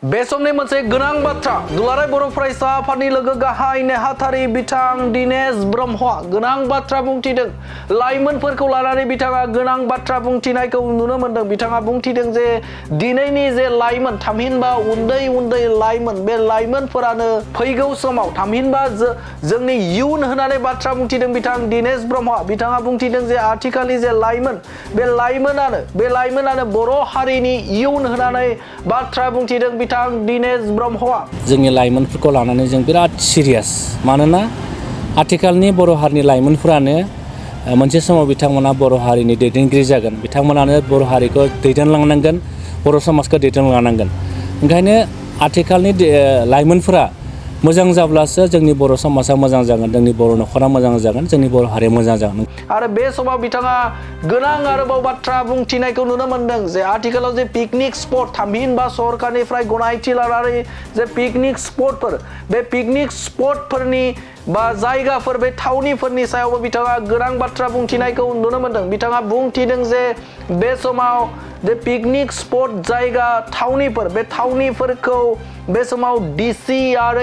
बे समनि मोनसे गोनां बाथ्रा दुलाराय बर' फरायसा आफादनि लोगो गाहाय नेहाथारि बिथां दिनेश ब्रह्मआ गोनां बाथ्रा बुंथिदों। लाइमोनफोरखौ लानानै बिथाङा गोनां बाथ्रा बुंथिनायखौ नुनो मोनदों। बिथाङा बुंथिदों जे दिनैनि जे लाइमोन थामहिनबा उन्दै लाइमोन बे लाइमोनफोरानो फैगौ समाव थामहिनबा जोंनि इयुन होननानै बाथ्रा बुंथिदों बिथां दिनेश ब्रह्मआ। बिथाङा बुंथिदों जे आथिखालनि जे लाइमोन बे लाइमोनानो बर' हारिनि इयुन होननानै बाथ्रा बुंथिदों बिथां दिनेश ब्रह्मआ। जोंनि लाइमोनफोरखौ लानानै जों बिराद सिरियास, मानोना आथिखालनि बर' हारिनि लाइमोनफोरानो मोनसे समाव बिथांमोना बर' हारिनि दैदेनगिरि जागोन, बिथांमोनानो बर' हारिखौ दैदेनलांनांगोन, बर' समाजखौ दैदेनलांनांगोन। ओंखायनो आथिखालनि लाइमोनफोरा मोजां जाब्लासो जोंनि बर' समाजा मोजां जागोन, जोंनि बर' न'खरा मोजां जागोन, जोंनि बर' हारिया मोजां जागोन। आरो बे समाव बिथाङा गोनां आरोबाव बाथ्रा बुंथिनायखौ नुनो मोनदों जे आथिखालाव जे पिकनिक स्पट थामहिनबा सरकारनिफ्राय गनायथि लानानै जे पिकनिक स्पटफोर बे पिकनिक स्पटफोरनि बा जायगाफोर बे थावनिफोरनि सायावबो बिथाङा गोनां बाथ्रा बुंथिनायखौ नुनो मोनदों। बिथाङा बुंथिदों जे बे समाव जे पिकनिक स्पट जायगा थावनिफोर बे थावनिफोरखौ बे समाव डिसि आरो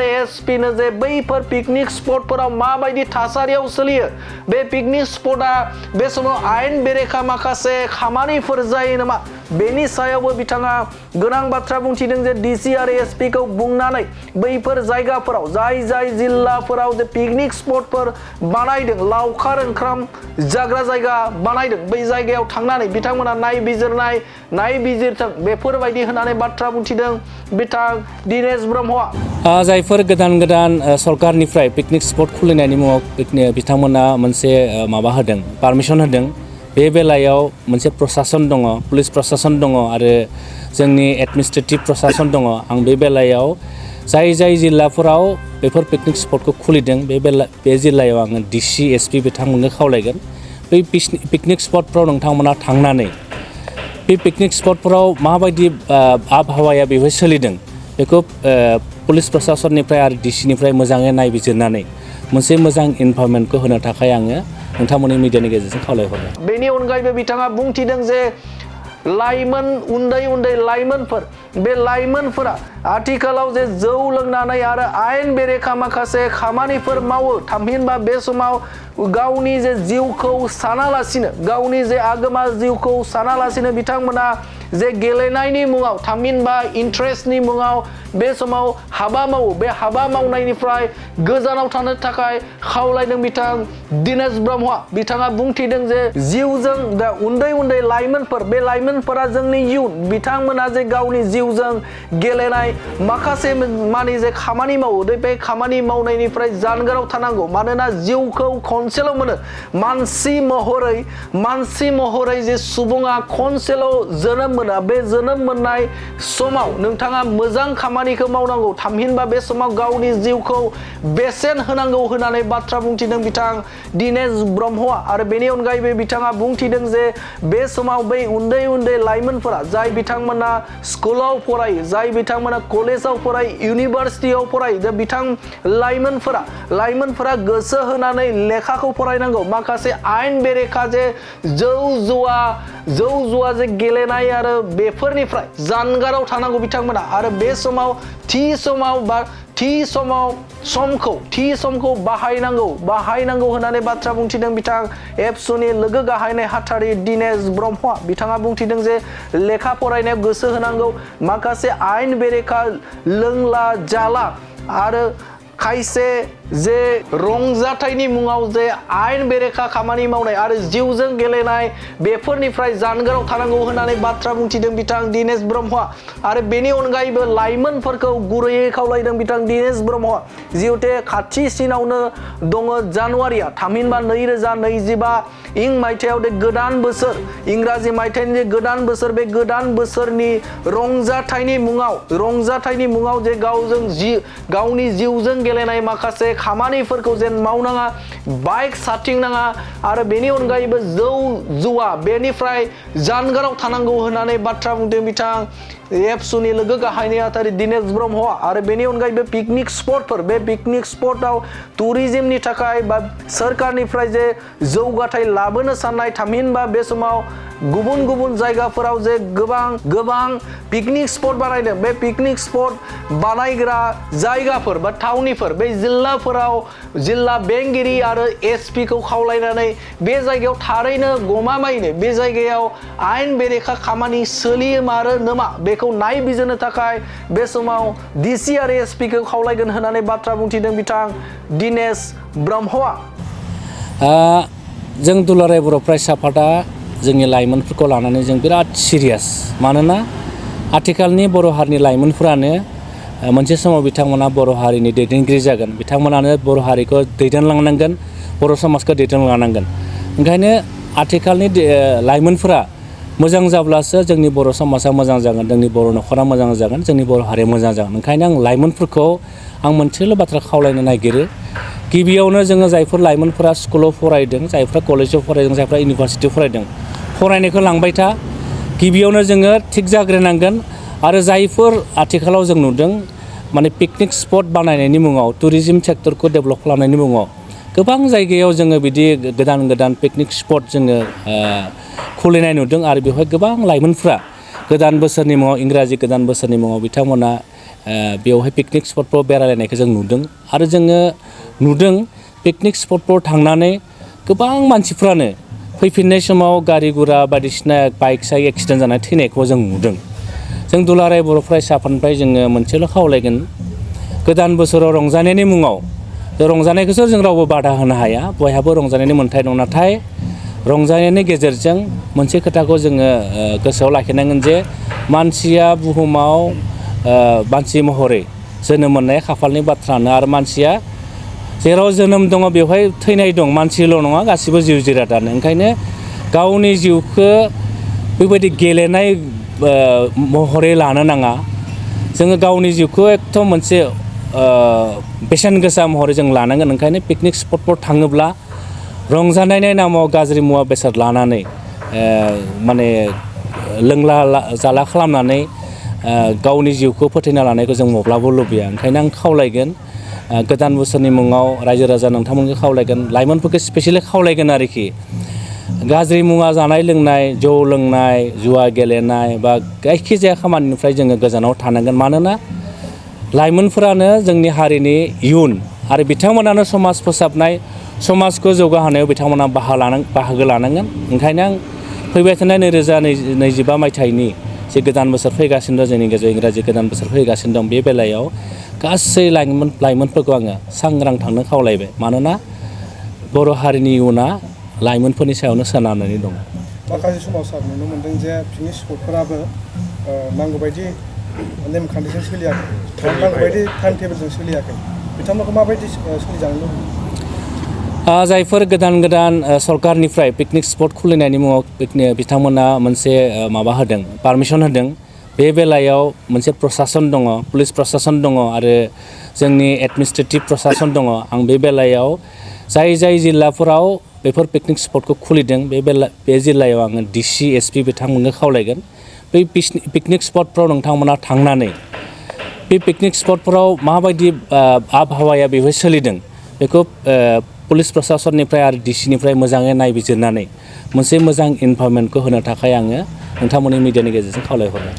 एसपिनो जे बैफोर पिकनिक स्पटफोराव माबायदि थासारियाव सोलियो, बे पिकनिक स्पटआ बे समाव आयेन बेरेखा माखासे खामानिफोर जायो नामा, बेनि सायावबो बिथाङा गोनां बाथ्रा बुंथिदों जे डिसि आरो एसपिखौ बुंनानै बैफोर जायगाफोराव जाय जिल्लाफोराव जे पिकनिक स्पटफोर बानायदों, लावखार ओंखाम जाग्रा जायगा बानायदों, बै जायगायाव थांनानै बिथांमोना नायबिजिरथों बेफोरबायदि होननानै बाथ्रा बुंथिदों बिथां दिनेश ब्रह्मआ। जायफोर गोदान सरकारनिफ्राय पिकनिक स्पट खुलिनायनि मुङाव बिथांमोना मोनसे माबा होदों, पारमिसन होदों, बे बेलायाव मोनसे प्रसासन दङ, पुलिस प्रसासन दङ आरो जोंनि एडमिनिस्ट्रेटिभ प्रसासन दङ। आं बे बेलायाव जाय जिल्लाफोराव बेफोर पिकनिक स्पटखौ खुलिदों बे जिल्लायाव आङो डिसि एसपि बिथांमोननो खावलायगोन, बै पिकनिक स्पटफ्राव नोंथांमोना थांनानै बे पिकनिक स्पटफोराव माबायदि आबहावाया बेवहाय सोलिदों बेखौ पुलिस प्रसासननिफ्राय आरो डिसिनिफ्राय मोजाङै नायबिजिरनानै मोनसे मोजां इनभारमेन्टखौ होनो थाखाय आङो नोंथांमोननि मिडियानि गेजेरजों खावलायहरबाय। बेनि अनगायैबो बिथाङा बुंथिदों जे लाइमोन उन्दै लाइमोनफोर बे लाइमोनफोरा आथिखालाव जे जौ लोंनानै आरो आयेन बेरेखा माखासे खामानिफोर मावो, थामहिनबा बे समाव गावनि जे जिउखौ सानालासिनो, गावनि जे आगोमा जिउखौ सानालासिनो बिथांमोना जे गेलेनायनि मुङाव थामहिनबा इन्ट्रेस्टनि मुङाव बे समाव हाबा मावो, बे हाबा मावनायनिफ्राय गोजानाव थानो थाखाय खावलायदों बिथां दिनेश ब्रह्मआ। बिथाङा बुंथिदों जे जिउजों दा उन्दै लाइमोनफोर बे लाइमोनफोरा जोंनि इयुन, बिथांमोना जे गावनि जिउजों गेलेनाय माखासे मानि जे खामानि मावो बे खामानि मावनायनिफ्राय जानगाराव थानांगौ, मानोना जिउखौ खनसेल' मोनो। मानसि महरै जे सुबुङा खनसेल' जोनोम मोना, बे जोनोम मोननाय समाव नोंथाङा मोजां खामानिखौ मावनांगौ, थामहिनबा बे समाव गावनि जिउखौ बेसेन होनांगौ होननानै बाथ्रा बुंथिदों बिथां दिनेश ब्रह्मआ। आरो बेनि अनगायैबो बिथाङा बुंथिदों जे बे समाव बै उन्दै लाइमोनफोरा जाय बिथांमोना स्कुलाव फरायो, जाय बिथांमोना कलेजाव फरायो, इउनिभारसिटियाव फरायो, जे बिथां लाइमोनफोरा गोसो होनानै लेखाखौ फरायनांगौ। माखासे आयेन बेरेखा जे जौ जुवा जे गेलेनाय आरो बेफोरनिफ्राय जानगाराव थानांगौ बिथांमोना। आरो बे समाव थि समखौ बाहायनांगौ होननानै बाथ्रा बुंथिदों बिथां एबसुनि लोगो गाहाय नेहाथारि दिनेश ब्रह्मआ। बिथाङा बुंथिदों जे लेखा फरायनायाव गोसो होनांगौ, माखासे आयेन बेरेखा लोंला जाला आरो खायसे जे रंजाथाइनि मुङाव जे आयेन बेरेखा खामानि मावनाय आरो जिउजों गेलेनाय बेफोरनिफ्राय जानगाराव थानांगौ होननानै बाथ्रा बुंथिदों बिथां दिनेश ब्रह्मआ। आरो बेनि अनगायैबो लाइमोनफोरखौ गुरैयै खावलायदों बिथां दिनेश ब्रह्मआ, जिहेथु खाथिसिनावनो दङ जानुवारिया थामहिनबा 2025 मायथाइयाव गोदान बोसोर, इंराजि मायथाइनि गोदान बोसोर, बे गोदान बोसोरनि रंजाथाइनि मुङाव जे गावनि जिउजों गेलेनाय माखासे खामानिफोरखौ जेन मावनाङा, बाइक साथिंनाङा आरो बेनि अनगायैबो जौ जुवा बेनिफ्राय जानगाराव थानांगौ होननानै बाथ्रा बुंदों बिथां एबसुनि लोगो गाहाय नेहाथारि दिनेश ब्रह्मआ। आरो बेनि अनगायैबो पिकनिक स्पटफोर, बे पिकनिक स्पटआव टुरिज्मनि थाखाय बा सोरखारनिफ्राय जे जौगाथाय लाबोनो साननाय, थामहिनबा बे समाव गुबुन गुबुन जायगाफोराव जे गोबां पिकनिक स्पट बानायदों बे पिकनिक स्पट बानायग्रा जायगाफोर बा थावनिफोर बे जिल्लाफोराव जिल्ला बेंगिरि आरो एसपि खौ खावलायनानै बे जायगायाव थारैनो गमामायैनो बे जायगायाव आयेन बेरेखा खामानि सोलियोमारो नामा बेखौ नायबिजिरनो थाखाय बे समाव डिसि आरो एसपि खौ खावलायगोन होननानै बाथ्रा बुंथिदों बिथां दिनेश ब्रह्मआ। जों दुलाराय बर' फरायसा आफादा जोंनि लाइमोनफोरखौ लानानै जों बिराद सिरियास मानोना आथिखालनि बर' हारिनि लाइमोनफोरानो मोनसे समाव बिथांमोना बर' हारिनि दैदेनगिरि जागोन बिथांमोनानो बर' हारिखौ दैदेनलांनांगोन बर' समाजखौ दैदेनलांनांगोन ओंखायनो आथिखालनि लाइमोनफोरा मोजां जाब्लासो जोंनि बर' समाजा मोजां जागोन जोंनि बर' न'खरा मोजां जागोन जोंनि बर' हारिया मोजां जागोन ओंखायनो आं लाइमोनफोरखौ आं मोनसेल' बाथ्रा खावलायनो नागिरो गिबियावनो जोङो जायफोर लाइमोनफोरा स्कुलाव फरायदों जायफ्रा कलेजाव फरायदों जायफ्रा इउनिभारसिटियाव फरायदों फरायनायखौ लांबाय था गिबियावनो जोङो थिग जाग्रोनांगोन आरो जायफोर आथिखालाव जों नुदों माने पिकनिक स्पट बानायनायनि मुङाव टुरिज्म सेक्टरखौ डेभेलप खालामनायनि मुङाव गोबां जायगायाव जोङो बिदि गोदान पिकनिक स्पट जोङो खुलिनाय नुदों आरो बेवहाय गोबां लाइमोनफ्रा गोदान बोसोरनि मुङाव इंराजि गोदान बोसोरनि मुङाव बिथांमोना बेवहाय पिकनिक स्पटफ्राव बेरायलायनायखौ जों नुदों आरो जोङो नुदों पिकनिक स्पटफ्राव थांनानै गोबां मानसिफ्रानो फैफिननाय समाव गारि गुरा बायदिसिना बाइक साइक एक्सिडेन्ट जानानै थैनायखौ जों नुदों जों दुलाराय बर' फरायसा आफादनिफ्राय जोङो मोनसेल' खावलायगोन गोदान बोसोराव रंजानायनि मुङाव रंजानायखौसो जों रावबो बादा होनो हाया बयहाबो रंजानायनि मोन्थाय दं नाथाय रंजानायनि गेजेरजों मोनसे खोथाखौ जोङो गोसोआव लाखिनांगोन जे मानसिया बुहुमाव मानसि महरै जोनोम मोननाय खाफालनि बाथ्रानो आरो मानसिया जेराव जोनोम दङ बेवहाय थैनाय दं मानसिल' नङा गासिबो जिउ जिरादानो ओंखायनो गावनि जिउखौ बेबायदि गेलेनाय महरै लानो नाङा जोङो गावनि जिउखौ एकदम मोनसे बेसेन गोसा महरै जों लानांगोन ओंखायनो पिकनिक स्पटफोर थाङोब्ला रंजानायनि नामाव गाज्रि मुवा बेसाद लानानै माने लोंला जाला खालामनानै गावनि जिउखौ फोथैना लानायखौ जों माब्लाबो लुबैया ओंखायनो आं खावलायगोन गोदान बोसोरनि मुङाव रायजो राजा नोंथांमोनखौ खावलायगोन लाइमोनफोरखौ स्पेसियेलि खावलायगोन आरोखि गाज्रि मुवा जानाय लोंनाय जौ लोंनाय जुवा गेलेनाय बा जायखिजाया खामानिनिफ्राय जोङो गोजानाव थानांगोन मानोना लाइमोनफोरानो जोंनि हारिनि इयुन आरो बिथांमोनानो समाज फोसाबनाय समाजखौ जौगाहोनायाव बिथांमोना बाहागो लानांगोन ओंखायनो आं फैबाय थानाय 2025 मायथाइनि जे गोदान बोसोर फैगासिनो दं जोंनि गेजेराव इंराजि गोदान बोसोर फैगासिनो दं बे बेलायाव गासै लाइमोनफोरखौ आङो सांग्रां थांनो खावलायबाय मानोना बर' हारिनि इयुना लाइमोनफोरनि सायावनो सोनारनानै दं। माखासे समाव सार नुनो मोन्दों जे पिकनिक स्पटफोराबो नांगौबायदि नेमखान्थिजों सोलियाखै नांगौबायदि टाइम टेबोलजों सोलियाखै बिथांमोनखौ माबायदि सोलिजानो लुबैयो जायफोर गोदान सरकारनिफ्राय पिकनिक स्पट खुलिनायनि मुङाव बिथांमोना मोनसे माबा होदों पारमिसन होदों बे बेलायाव मोनसे प्रसासन दङ पुलिस प्रसासन दङ आरो जोंनि एडमिनिस्ट्रेटिभ प्रसासन दङ आं बे बेलायाव जाय जिल्लाफोराव बेफोर पिकनिक स्पटखौ खुलिदों बे जिल्लायाव आङो डिसि एसपि बिथांमोननो खावलायगोन बै पिकनिक स्पटफ्राव नोंथांमोना थांनानै बे पिकनिक स्पटफोराव माबायदि आबहावाया बेवहाय सोलिदों बेखौ पुलिस प्रसासननिफ्राय आरो डिसिनिफ्राय मोजाङै नायबिजिरनानै मोनसे मोजां इनफरमेन्टखौ होनो थाखाय आङो नोंथांमोननि मिडियानि गेजेरजों खावलायहरबाय।